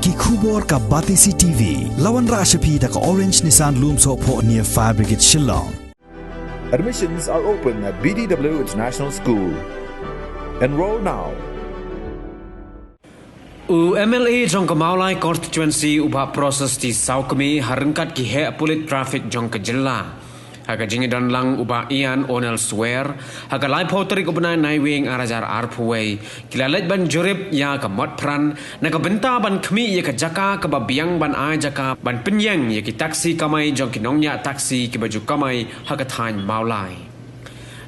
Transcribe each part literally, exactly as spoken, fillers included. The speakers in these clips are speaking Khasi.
Ki khubor ka Batesi T V, la wanrah sha phi da ka Orange Nissan Lumsohphoh near Fire Brigade Shillong. Admissions are open at B D W International School. Enroll now. U M L A jong ka Mawlai Constituency u Bah Prasasti Sawkmie ha ryngkat ki heh pulit traffic jong ka jylla, ha ka jingdon lang u Bah Ian Onel Swer, ha ka laiphew tarik u bnai Naiwieng ar hajar arphew wei, ki la leit ban jurip ïa ka mot phran na ka bynta ban khmih ïa ka jaka kaba biang ban ai jaka ban pynïeng ïa ki taxi kamai jong ki nongñiah taxi kiba ju kamai ha ka thaiñ Mawlai.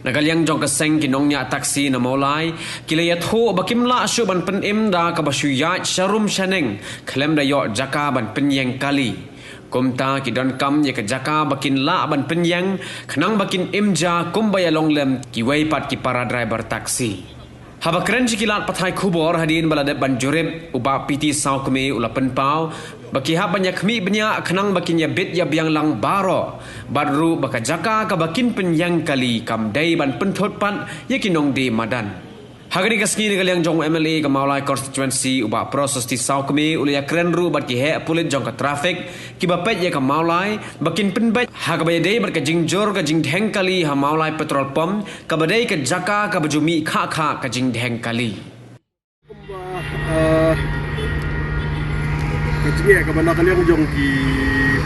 Na ka liang jong ka seng ki nongñiah taxi na Mawlai, ki la ïathuh ba kim lah shuh ban pynim da kaba shu ïaid sharum shaneng khlem da ïoh jaka ban pynïeng kali. Kumta ki donkam ïa ka jaka ba kin lah ban pynïeng, khnang ba kin im ja kumba ïalong lem kiwei pat ki para driver taxi. Haba kren sha ki lad pathai khubor hadien ba la dep ban jurip, u Bah P T Sawkmie u la pynpaw ba ki hap ban ïa khmih bniah khnang ba kin ïa bit ïa biang lang baroh, bad ruh ba ka jaka kaba kin pynïeng kali kam dei ban pynthut pat ïa ki nongdie madan. Ha kane ka sngi na ka liang jong u M L A ka Mawlai Constituency u Bah Prasasti Sawkmie u la ïa kren ruh bad ki heh pulit jong ka traffic kiba peit ïa ka Mawlai ba kin pynbeit ha kaba ïadei bad ka jingjur ka jingdheng kali ha Mawlai Petrol Pump, kaba dei ka jaka kaba ju mih khah khah ka jingdheng kali. Kumba, ah, ka jingeh kaba na ka liang jong ki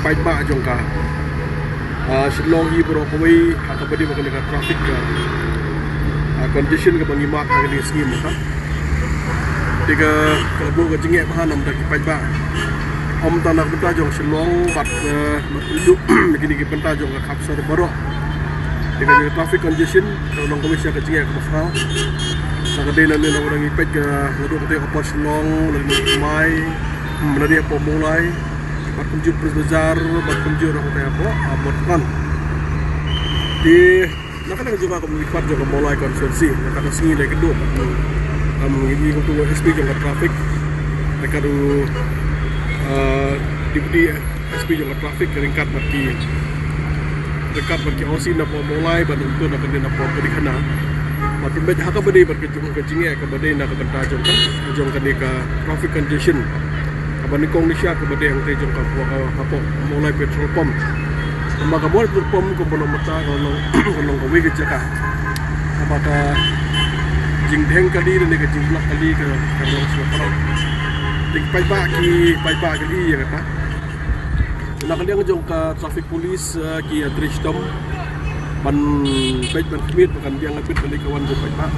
paidbah jong ka, ah, Shillong hi baroh kawei, ha kaba dei bad kane ka traffic ka, ah, congestion kaba ngi mad ha kane ka sngi mynta. Te ka, ka la buh ka jingeh bha namar ki paidbah, ym tang na ka bynta jong Shillong bad, eh, bad kumjuh kine ki bynta jong ka khapsor baroh. Te ka traffic congestion ka long kawei sha ka jingeh kaba khraw. Sa ka dei na ne na ngi peit ka, naduh ka dei Upper Shillong, lane Nongthymmai, hmm, lane hapoh Mawlai, bad kumjuh Prince Bazar, bad kumjuh ruh ka dei hapoh, ah, Mawlai. Te na ka liang jong ka, kum i khmat jong ka Mawlai constituency, na kata sngi lei ka duk, um, ngi, ngi kumtu S P jong ka traffic, na ka duk, uh, Deputy S P jong ka traffic, ryngkat bad ki, ryngkat bad ki O C napoh Mawlai, bad kumtu na ka dei napoh Pdeng Khana. Bad pynbeit ha kaba dei bad ka jong ka jingeh kaba dei na ka bynta jong ka, jong kane ka traffic congestion kaba nyngkong nyngshia kaba dei hangtei jong ka, ka, ka, hapoh Mawlai Petrol Pump. Namar ka Mawlai Petrol Pump kumba long mynta ka long, ka long kawei ka jaka kaba ka jingdheng kali lane ka jingblock kali ka, ka long sngewbha. Te ki paidbah ki, paidbah ki ïa kata. Na ka liang jong ka traffic police, eh, ki ïa trei shitom ban peit ban khmih ba kan biang bit kali ka wan jong paidbah.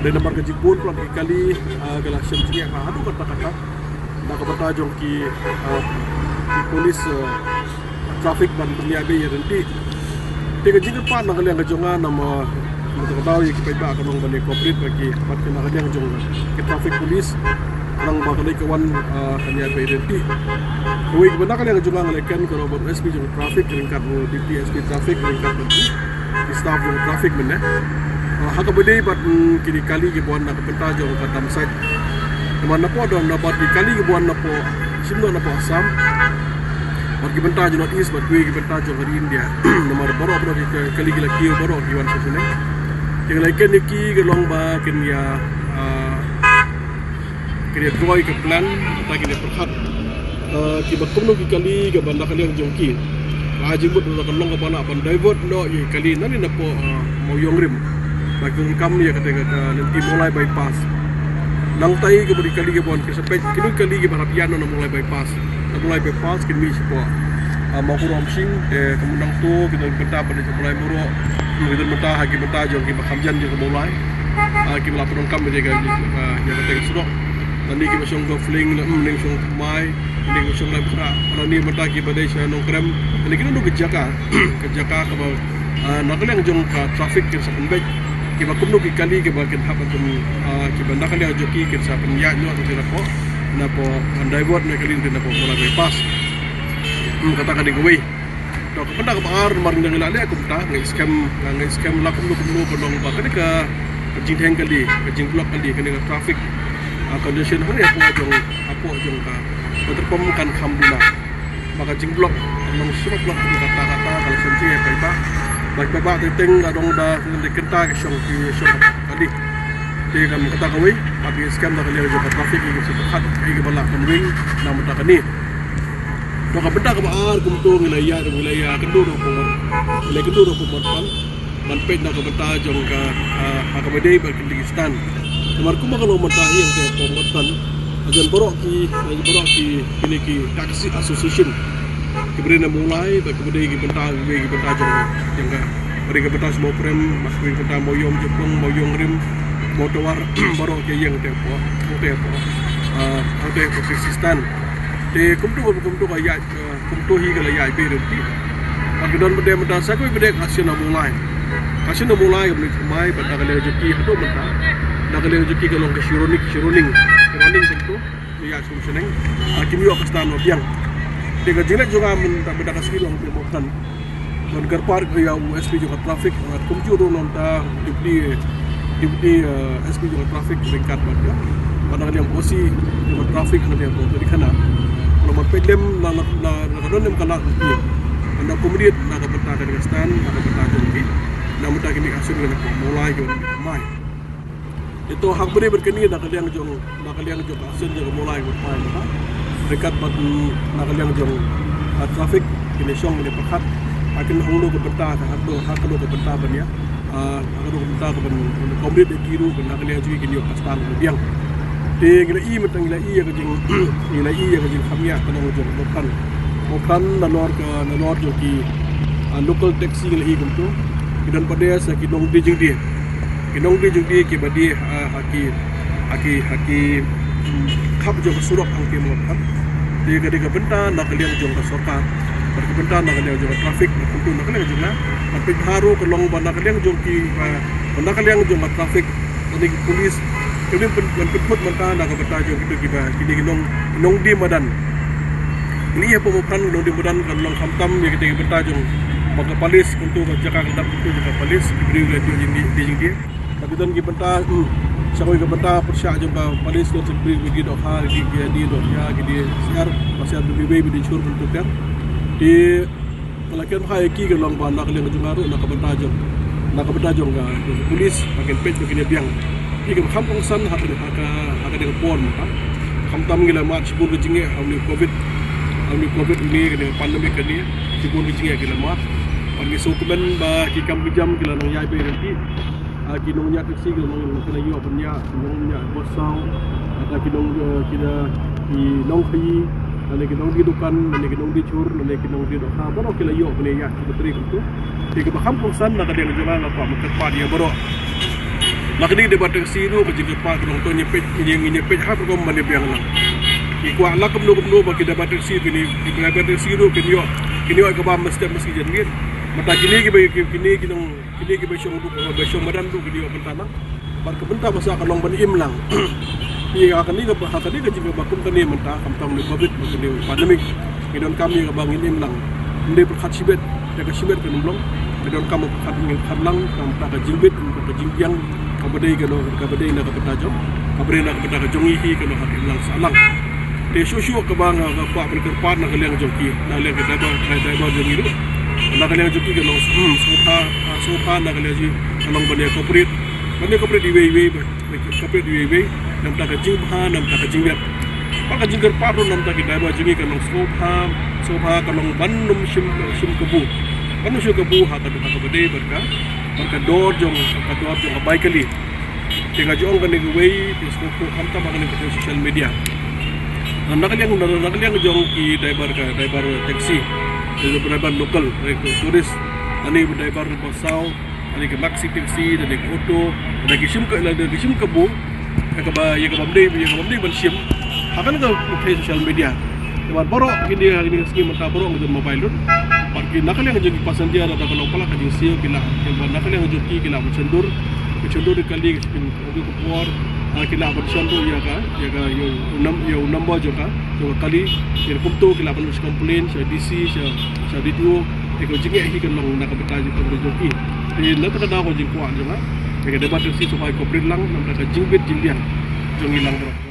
Dei namar ka jingbun palat ki kali, eh, ka la shem jingeh haduh katta katta. Na ka bynta jong ki, eh, ki police, eh, traffic ban pynïaid beit ïa lynti. Te ka jingkyrpad na ka liang ka jong nga namar, namar ka daw ïa ki paidbah ka long ban ïa cooperate bad ki, bad ki na ka liang jong ki traffic police. Nang ba ka lei ka wan, ah, kan ïaid beit ïa lynti. Kawei kaba na ka liang jong nga nga leit ken ka long bad S P jong traffic ryngkat bad Deputy S P traffic ryngkat bad ki staff jong traffic mynne. Ah, ha kaba dei bad, mm, kine kali kiba wan na ka bynta jong ka dump site. Namar napoh don na bad ki kali kiba wan napoh, shim don napoh Assam. Bad ki bynta jong North East bad kiwei ki bynta jong ka India. Namar baroh baroh ki kali ki la kiew baroh ki wan sha shane. Te nga leit ken ïa ki ka long ba kin ïa, ah, kin ïa draw ïa ka plan, bad kin ïa pyrkhat, ah, kiba kumno ki kali kiba na ka liang jong ki. Ka jingmut ruh ka long kaba lah ban divert noh ïa ki kali nangne napoh, ah, Mawïong Rim. Ba ki donkam ïa kata ka, ka lynti Mawlai bypass. Nangta ïa kaba dei kali kiba wan ki sa peit, kino kali kiba hap ïaid noh na Mawlai bypass. Na Mawlai bypass kin mih shapoh, ah, Mawkyrwat Umsning, te kumba nangta ki don bynta ban leit sha Mawlai Mawroh. Ki don bynta ha ki bynta jong kiba kham jan jong ka Mawlai. Ah, kiba lah pyndonkam ïa ka, ah, ïa kata ka surok. Lane kiba shong Dawphling, lane, hmm, lane shong Thymmai, lane kiba shong Laitkhrah, lane bynta kiba dei sha Nongkrem. Lane kino kino ki jaka, ki jaka kaba, ah, na ka liang jong ka traffic kin sa pynbeit. Kiba kumno ki kali kiba kin hap kum, ah, kiba na ka liang jong ki kin sa pynïaid noh ïa napoh, napoh ban divert noh kali napoh Mawlai bypass. Hmm, kata ka dei kawei. Te ka bynta kaba ar, namar ngi dang ïa leh kumta, ngi skhem, ngi skhem la kumno kumno ka long ba kane ka, ka jingdheng kali, ka jingblock kali, kane ka traffic, ah, congestion hangne hapoh jong, hapoh jong ka petrol pump kan kham duna. Ba ka jingblock long shuh block kata kata ka la shem jingeh paidbah. Ba paidbah te teng ka dong da, da kynta ka shong, ka shong kali. Te kan kata kawei, pat ngi skhem da ka liang jong ka traffic ngi shu pyrkhat ïa kiba lah pynwing na ka bynta kane. To ka bynta kaba ar kumto ngi la ïa, ngi la ïa kynduh da u pung, ngi la kynduh da u pung Motphran ban peit na ka bynta jong ka, ah, ha kaba dei bad kine ki stand. Namar kumba ka long mynta hi hangtei ha pung Motphran, hajan baroh ki, baroh ki, kine ki taxi association, kiba dei na Mawlai bad kiba dei ki bynta, kiba dei ki bynta jong, jong ka, kiba dei ki bynta Sawpren, kiba dei ki bynta Mawiong Jepung, Mawiong Rim, Mawtawar, baroh ki ïeng hangtei ha pung, hangtei ha pung, ah, hangtei ha pung taxi stand. Te kumto, kumto ka ïa, eh, kumto hi ka la ïa beh ryntih. Bad ki don bad mynta sa kawei bad ka sien na Mawlai. Ka sien na Mawlai ka bynta thymmai bad na ka liang jong ki haduh mynta, na ka liang jong ki ka long ka Shironic, Shironing, Shironing kumto. Ïa sum sheneng, ah, kim ïoh ka stand ba biang. Te ka jingleit jong nga mynta, mynta ka sngi long te Motphran. Ngan kyrpad ïa u S P jong ka traffic, ah, kumjuh ruh nangta deputy, deputy, ah, S P jong ka traffic ryngkat bad ka, bad na ka liang O C jong ka traffic, na ka liang ka dei khana. Namar peit lem na, na, na, na ka don lem ka lad ruh. Ngan da accommodate na ka bynta ka stand, na ka bynta jong ki. Na ka bynta kine ki action kine ki Mawlai ki wan mai. Ito hak bri bad kane na ka liang jong, na ka liang jong ka action jong ka Mawlai bad Mawlai mynta. Ryngkat bad, mm, na ka liang jong, ah, traffic, kine shong kine pyrkhat. Hakin hangno ka bynta ka, hangno, hangno ka bynta ban ïa, ah, hangno ka bynta ka ban, ban accommodate ïa ki ruh ban na ka liang jong ki kin ïoh ka stand ba biang. Te ngi la i mynta ngi la i ïa ka jing, ngi la i ïa ka jingkham ïa ka nong jong Motphran. Motphran nalor ka, nalor jong ki, ah, local taxi ngi la i kumto. Ki don pat de sa ki nongdie jingdie. Ki nongdie jingdie kiba die, ah, ha ki, ha ki, ha ki, mm, khap jong ka surok hangtei Motphran. Te ka dei ka bynta na ka liang jong ka sorkar, bad ka bynta na ka liang jong ka traffic, na kumto na ka liang jong nga. Bad peit bha ruh ka long ba na ka liang jong ki, ba, ba na ka liang jong ka traffic, lane ki police, ki dei pyn, pyn, pynput mynta na ka bynta jong kito kiba, kine ki nong, nongdie madan. Kine ïa pynmut phan nongdie madan kan long khamtam ïa kita ki bynta jong ba ka palis kumto, ka jaka ka dap kumto jong ka palis, ki briew ki la dei jingdie, dei jingdie. Bad ki don ki bynta, hmm, sa kawei ka bynta pyrshah jong ka palis, don sa ki briew ki die dohkha, ki die, die dohkha, ki die syiar, ba syiar ba iwei ba die shur kumto ter. Te ka la kren bha ïa ki ka long ba na ka liang jong nga ruh na ka bynta jong, na ka bynta jong ka, jong ka pulis ba kin peit ba kin ïa biang. Ki kam kham kongsan ha ka, ha ka, ha ka dei ka por mynta. Khamtam ngi la mad shibun ka jingeh ha une u covid, ha une u covid une, ka dei ka pandemic kane, shibun ka jingeh ki la mad. Bad ngi sngewkmen ba ki kam ki jam ki la nang ïai beh ryntih. Ah, ki nongñiah taxi ki nong, ki la ïoh ban ñiah, ki nongñiah bus saw, ah, ki nong, eh, ki da, ki nongkhaii, lane ki nongdie dukan, lane ki nongdie chur, lane ki nongdie dohkha, baroh ki la ïoh ban ïa ki batri kumto. Te kaba kham kongsan na ka liang jong nga nga kwah ban kyrpad ïa baroh. Na kane ka Daibar taxi ruh ka jingkyrpad ka long to ngin ïa peit, ngin ïa, ngin ïa peit ha ka rukom ban ïa biang lang. Ngi kwah la kumno kumno ba ki Daibar taxi kine, ki Daibar taxi ruh kin ïoh, kin ïoh kaba mynstep mynstep jan miet. Mynta kine kiba, ki, kine ki nong Kine kiba shong duk, ba shong madan duk kine ïa bynta lang. Bad ka bynta ba sa ka long ban im lang. Ïa kane ka, ha kane ka jingkyrpad kum kane mynta khamtam une u covid bad kane u pandemic. Ngi donkam ïa kaba ngin im lang. Ym dei pyrkhat shibit, ïa ka shibit kan ym long. Ngi donkam pyrkhat, ngin pyrkhat lang, khamtam ka jingbit, ka jingbiang, kaba dei ka long, kaba dei na ka bynta jong, kaba dei na ka bynta ka jong ngi hi ka long ha ka im lang sah lang. Te shuh shuh kaba nga, nga kwah ban kyrpad na ka liang jong ki, na liang ka Daibar, Daibar jong ngi ruh. Na ka liang jong ki ka long, hmm, sngewbha, ah, sngewbha na ka liang jong ki ka long ban ïa cooperate. Ban ïa cooperate iwei iwei, ban ïa cooperate iwei iwei. Na ka bynta ka jingbha, na ka bynta ka jingmiat. Bad ka jingkyrpad ruh na ka bynta ki Daibar jong ngi ka long sngewbha, sngewbha ka long ban ym shim, shim kabu. Ban ym shim kabu ha ka, ha kaba dei bad ka, bad ka dor jong, ka dor jong ka bai kali. Te nga ju ong kane kawei, te sngewthuh khamtam ha kane ka social media. Na ka liang, na ka liang jong ki Daibar ka, Daibar taxi, Daibar local, Daibar tourist, lane Daibar bus saw, lane ka maxi taxi, lane ka auto, lane ki shim ka, lane ki shim kabu, ïa kaba, ïa kaba ym dei, ïa kaba ym dei ban shim ha kane ka social media. Namar baroh kine, kine ki sngi mynta baroh ngi don mobile lut. Bad ki na ka liang jong ki passenger lada ka long palat ka jingsiew ki lah, ki ba na ka liang jong ki ki lah ban shondur, ki shondur ïa kali ka skin, ka por, ah, ki lah ban shondur ïa ka, ïa ka, ïa u nam, ïa u number jong ka, jong ka kali, ïa kumto ki lah ban lodge complaint sha D C, sha, sha D T O, ïa ka jingeh hi ka long na ka bynta jong ka jong ki. Te na kata ka daw ka jingkwah jong nga, ïa ka Daibar taxi sngewbha cooperate lang, namar ka jingbit jingbiang jong ngi lang baroh.